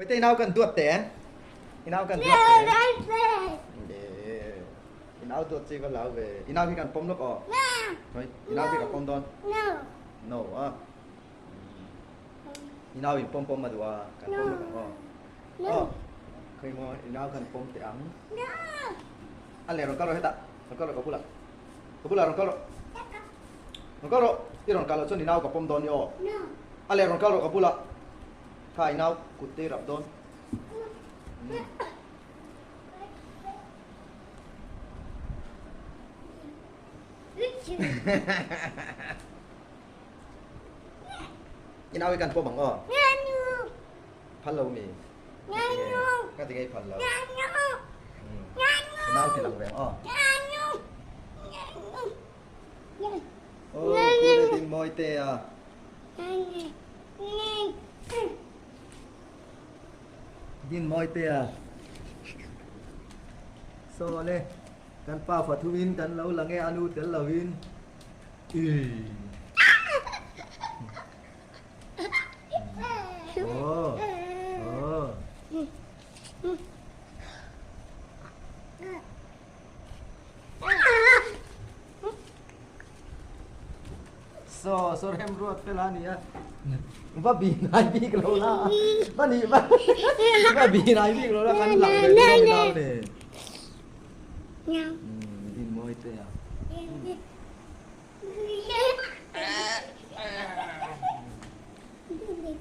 Vawite i nau kan duat teh em? I nau kan duat teh em? I nau duat chi va lau ve. I nau hi kan pawm lawk aw. Hoi, i nau hi ka pawm dawn. No a. I nau in pawm pawm a duh a, kan pawm lawk ang aw. Aw. Khawi maw i nau kan pawm teh ang. A leh rawn kal rawh hetah. Rawn kal rawh ka bulah. Ka bulah rawn kal rawh. Rawn kal rawh. I rawn kal loh chuan i nau ka pawm dawn ni aw. A leh rawn kal rawh ka bulah. Kha i nau kut te i rap dawn. I nau hi kan pawm ang aw. Phal lo mi. Ka ti ngei phal lo. I nau ti lang reng aw. Aw, kule din mawi te a. Din mawi te a. Saw le, kan pa fathuin kan lo lang e a nu tel lovin. Ii. Aw. Aw. Saw saw rem ruat fel a nia. Va bi nai bik lo la. Va ni va va bi nai bik lo la kan lang ve dawn ni nau ne. Din mawi te a.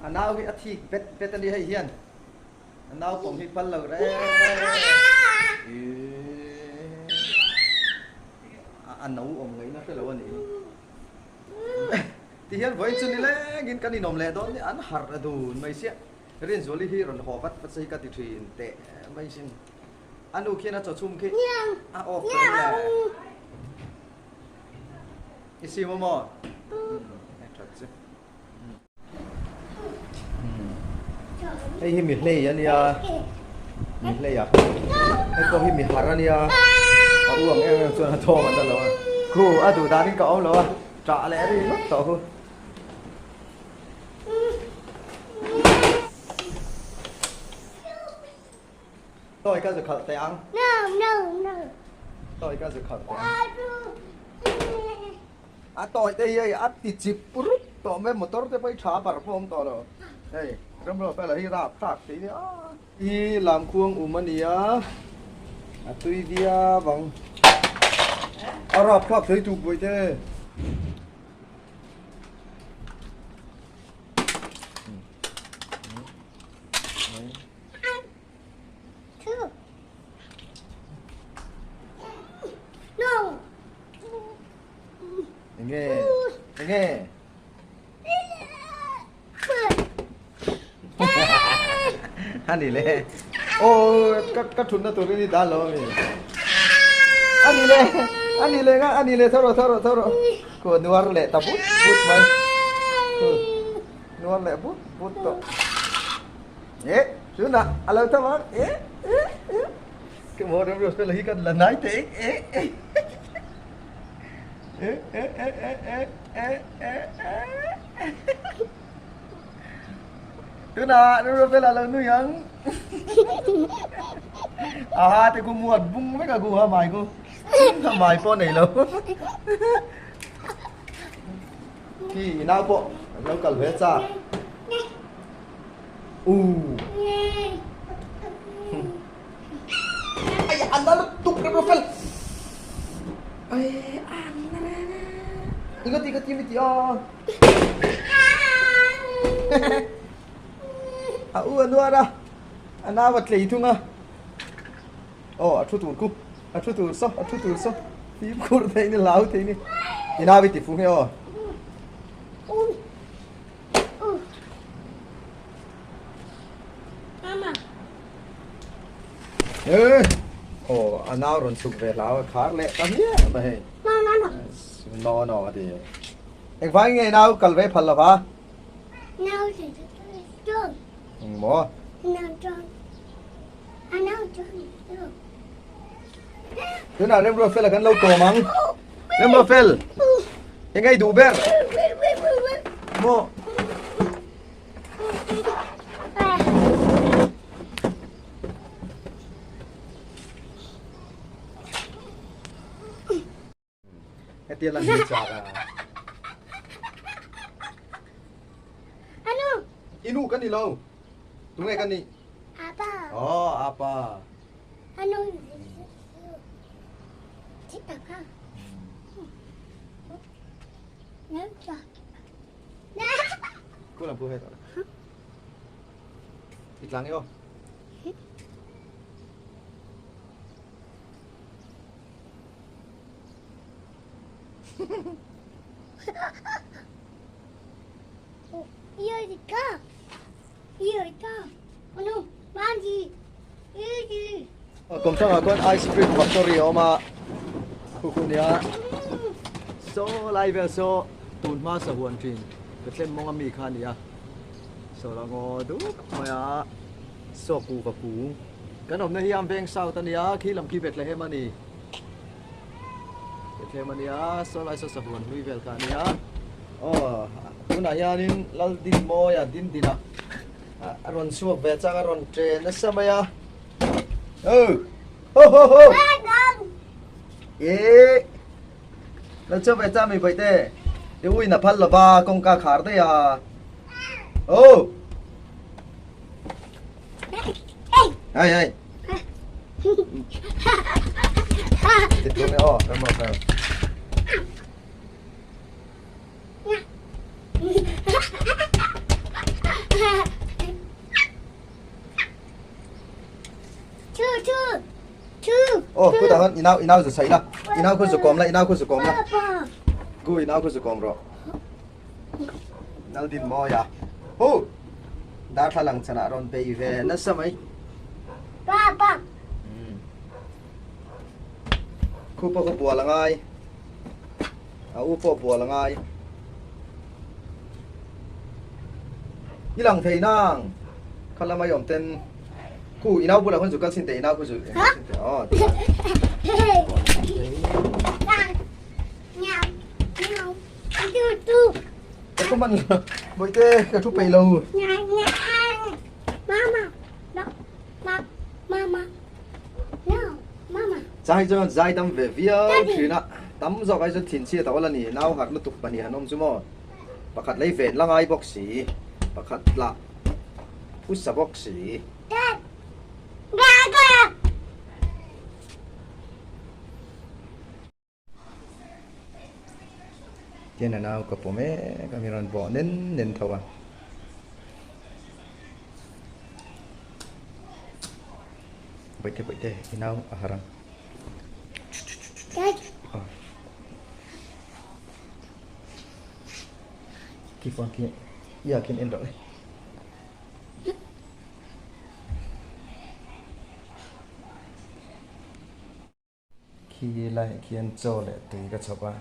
A nau hi a thik bet bet a ni hei hian. A nau pawm hi phal lo reng. A no awm ngaihna hre lo a ni. Ti hian vawiin chu nilengin kan inawm leh dawn ni an harh a dun mai sia. Rinzuali hi rawn haw vat vat se hi ka ti thin teh mai sin. A nu khian a chaw chhum khi a off tawh em le? I sim a maw? A that chu. Hei hi mi hlei a nia, mi hlei a, hei pawh hi mi har a nia, a u ang em em chuan a thawm an la lo a, khu a duh danin ka awm lo a, ṭah leh ri ngawt tawh khu. Toy ka zu khalh teh ang. Toy ka zu khalh teh ang. A tawi te hi hei a ti chip rup tawh mai motor te pawh hi tha bar pawh a awm tawh lo. Hei Ramruah fela hi rap thlak thei nia. Hi lamkhuang um a ni a, a tui viau ang. A rap thlak thei tuk vawi te. Enge enge Ani le oh ka ka thutna turin i dan lo ami Ani le ani le nga ani le thawh rawh thawh rawh thawh rawh Ku nuar leh ta but but mai Ku nuar leh but but tawh Eh tunah a lo tho ang eh eh eh Ka maw rem rem fela hi kan la nai teh eh eh eh eh eh eh eh eh eh eh Tunah rem rem fela lo nui ang Aha te ku muat bung vek a ku ha mai ku ha mai pawh nei lo Khi i nau pawh an lo kal ve chak. U. Ai an la tuk rem rofel. Ai an la la. Inga ti ka ti mi ti a. A u anuara. A nau a tlei thung a. Oh a thu tur ku. A thu tur saw a thu tur saw. Fimkhur thei ni hlau thei ni. I nau i ti fu nge aw. Ê! Aw, a nau rawn chhuk ve hlau a khar leh ta hmiah mai hei. No no a ti. Engvai nge nau kal ve phal lova? Nau thì chôn. Maw? Nau chôn. A nau chôn. Tunah Remruatfela kan lo kawm ang. Remruatfel, eng ei duh ber? Maw? Khatia lang hi chak a. Anu. Inu ka ni lo. Tunge ka nih? Apa. Oh, apa. Anu. Papa. Cô làm cô hết rồi. Ít lắng yêu. Kum thangah khuan ice cream factory a awm a khu khu nia saw lai vel saw tun hma sahuan thin Bethlehem mawng ami kha a ni a saw la ngaw dup mai a saw kuhva kung kan awmna hi Amveng South a nia khi lam khi Bethlehem a ni. Bethlehem a nia saw lai saw sahuan hlui vel kha a nia aw tunah hianin Laldinmawia Dindina a rawn chhuak ve chang a rawn ṭe nasa mai a oh ho ho ho eh lo chhuak ve chang mi bawihte i uin a phal lova kawngka khar daih a oh Hei hei. Oh, ku ta inau inau zu sai la. Inau khu zu kom la, inau khu zu kom la. Ku inau khu zu kom ro. Naldin mawi a, Hu! Darthlalang chhanah rawn bei ve nasa mai. Papa! Khu pawh kha bual a ngai. A u pawh bual a ngai. I lang thei nang. Kha lama i awm ten. Khu i nau bulah khan zu kal chin teh, i nau khu zu kal chin teh. Aw. Ka thu man Bawihte ka thu peih lo. Chai chuan zai dam ve viau thin a, tam zawk ai chuan thinchhia ta awlh a ni, nau harh lutuk pahnih han awm chu maw, pakhat lei ven la ngai bawk si, pakhat lah phusa bawk si. Tian a nau ka pawm mek a mi rawn bawh nen nen tho a. Bawihte bawihte i nau a harh ang. Khi phone khi ia khian en rawh le. Khi laiah khian chaw leh tui ka chhawp a,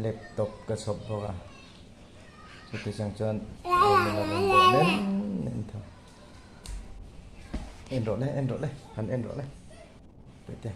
laptop ka chhawp bawk a, chuti chang chuan min rawn bawh nen nen tho. En rawh le, en rawh le, han en rawh le. Paihte.